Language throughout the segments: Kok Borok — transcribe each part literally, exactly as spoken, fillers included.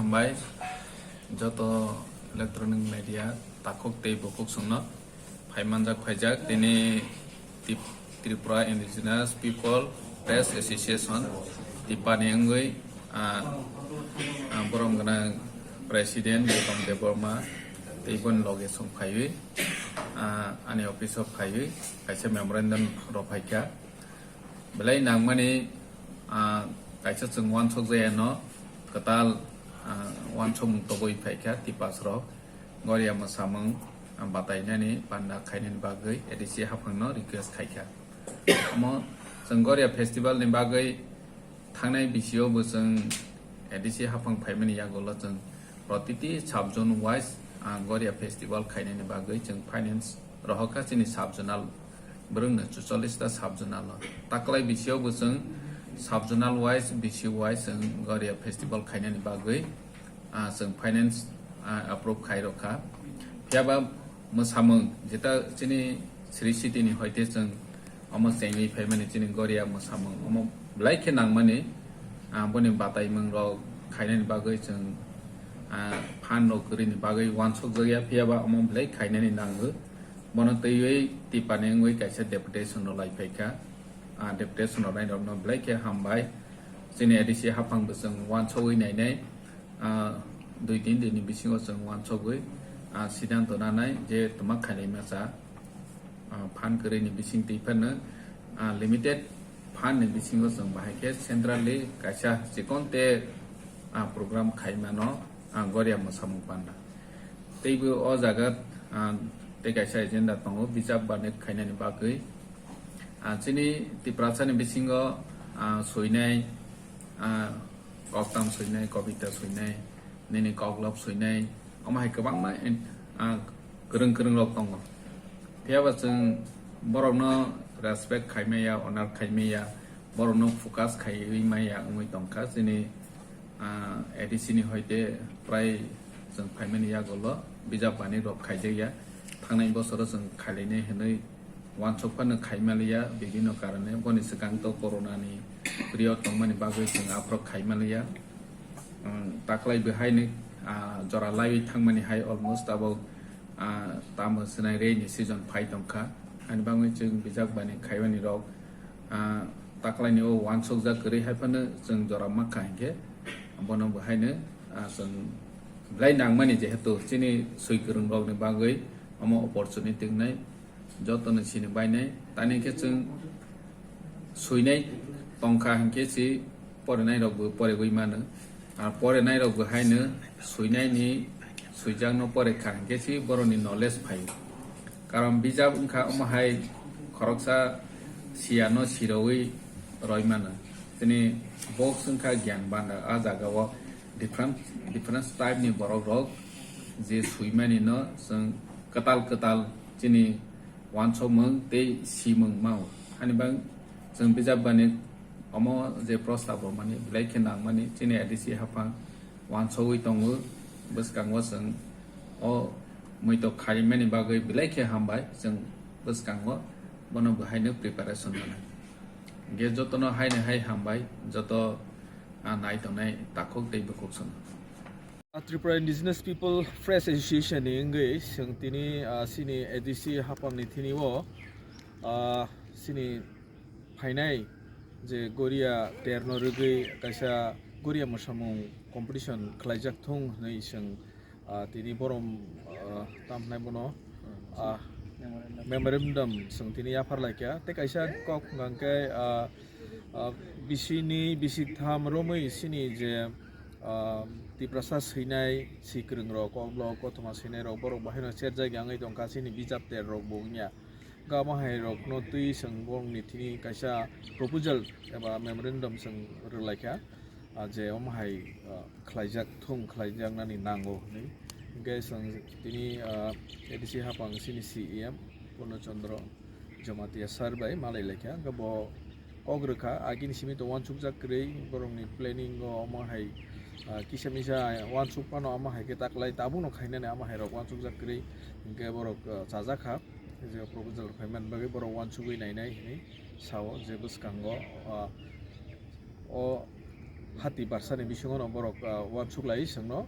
Bai joto electronic media takhuk tei bukhuk songno phaimanjak phaijak tini Tip-, Tripura Indigenous People Press Association, TIPA ni wngwi, ah, ah, borom gwnang President Gautam Debbarma tei boni loge song phaiwi, ah, ani office o phaiwi kaisa memorandum rw phaikha. Belai nangmani, ah, kaisa chwng uansuk jaya no kwtal, ah, uansukmung tobwi phaikha Tiprasa rok Goria mwsamung, ah, batainani panda khainani bagwi A D C haphangno request khaikha. Omo chwng Goria festival ni bagwi thangnai bisio bo chwng A D C haphang phaimani yagulo chwng protiti sub zone wise, ah, Goria festival khainani bagwi chwng finance rohorkha chini sub zonal bwrwngno chuchollis ta sub zonal o. Taklai bisio bo chwng sub zonal wise, B C wise chwng Goria festival khainani bagwi, ah, chwng finance, ah, approve khai rokha. Phiyaba mwsamung jeta chini Sri City ni hoite chwng omo chengwi phaimani chini Goria mwsamung omo belai khe nangmani, ah, boni bataimung rok khainani bagwi chwng, ah, phan rok kwrwini bagwi uansukjakya, phiyaba omo belai khainani nango. Bono twiwi Tipani wngwi kaisa deputation rw lai phaikha. Ah, deputation rwnai rokno belai khe hambai. Chini A D C haphang bo chwng uansugwi nainai. Ah, dui tin din ni bisingo chwng uansugwi, ah, siddhanto nanai je twma khainai masa. Ah, phan kwrwini bising twi phano, ah, limited phan ni bisingo chwng bahai khe centrally kaisa chikon te, ah, program khaimano, ah, Goria mwsamung panda. Teibo o jaga, ah, tei kaisa agenda tongo bijap bani khainani bagwi. Ah, chini Tiprasa ni bisingo, ah, soinai, ah, koktam soinai, kobita soinai, nini koklop soinai, omo hai kwbangma, ah, kwrwng kwrwng rok tongo. Phiyaba chwng borokno respect khaimaya, honor khaimaya, borokno focus khaiwi maya wngwi tongkha chini, ah, A D C ni hoite prai chwng phaimani yagulo bijap bani rok khaijakya. Thangnai bosoro chwng khailainai hinwi uansuk phano khaimaliya bibinno karone. Boni swkang to corona ni period tongmani bagwi chwng aphuru khaimaliya. Um, taklai bo haino, ah, jora laiwi thangmani hai almost abo, ah, tamo swnai rei ni season phai tongkha. Ani bagwi chwng bijap bani khaimani rok, ah, taklaini o uansukjak kwrwi hai phano chwng jora mankha hinkhe bono bo haino, ah, chwng belai nangmani jehetu chini swi kwrwng rokni bagwi omo opportunity wngnai. Jotono sini bainai, tani khe chwng swinai tongkha hinkhe si porinai rokbo porigwi mano. Ar porinai rokbo haino swinaini swijakno porikha hinkhe si boroni knowledge phaio. Karon bijap wngkha omo hai khoroksa siyano sirowi roi mano. Chini box wngkha gyan banda, a jagao different, different type ni borok rok je swimani no chwng kwtal kwtal chini uansukmung tei simung mao. Hani bang chwng bijap bani omo je prostab rwmani belai khe nangmani chini A D C haphang uansugwi tongo. Bwskango chwng o muitok khaimani bagwi belai khe hambai chwng bwskango bono bo haino preparation rwnai. Hinkhe jotono haino hai hambai joto, ah, nai tongnai takhuk tei bukhuk song. Ah, Tripura Indigenous People Press Association ni wngwi chwng tini, ah, chini A D C haphangni thini o, ah, chini phainai je Goria terno rwgwi kaisa Goria mwsamung competition khlaijak thung hwnwi chwng, ah, tini borom, ah, tamhnai bono, ah, memorandum chwng tini yaphar laikha. Tei kaisa kok hwnkha khe, ah, ah, bisini bisitham romwi chini je, ah, Tiprasa swinai, swikwrwng rok, kokborok, kothoma swinai rok, borok bahaino cherjak ya wngwi tongkha chini bijap ter rok bo wngya. Hwnkhe omo hai rokno twi chwng borokni thini kaisa proposal eba memorandum chwng rwlaikha, ah, je omo hai, ah, khlaijak thung, khlaijaknani nango hwnwi. Hwnkhe chwng tini, ah, A D C haphang chini C E M Purno Chandra Jamatia sir bai malai laikha. Hwnkhe bo kok rwkha, agini simi to uansukjak kwrwi, borokni planning o omo hai, ah, kisa misa uansuk phano omo hai khe taklai tabukno khainani omo hai rok uansukjak kwrwi, hwnkhe borok, ah, chajakha. Je proposal rok phaimani bagwi borok uansugwi nainai hinwi sao, je bwskango, ah, o hati barsani bisingo no borok, ah, uansuk lai chwngno,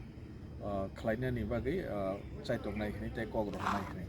ah, khlainani bagwi, ah, chaitok nai hwnwi tei kok rok nai hwnwi.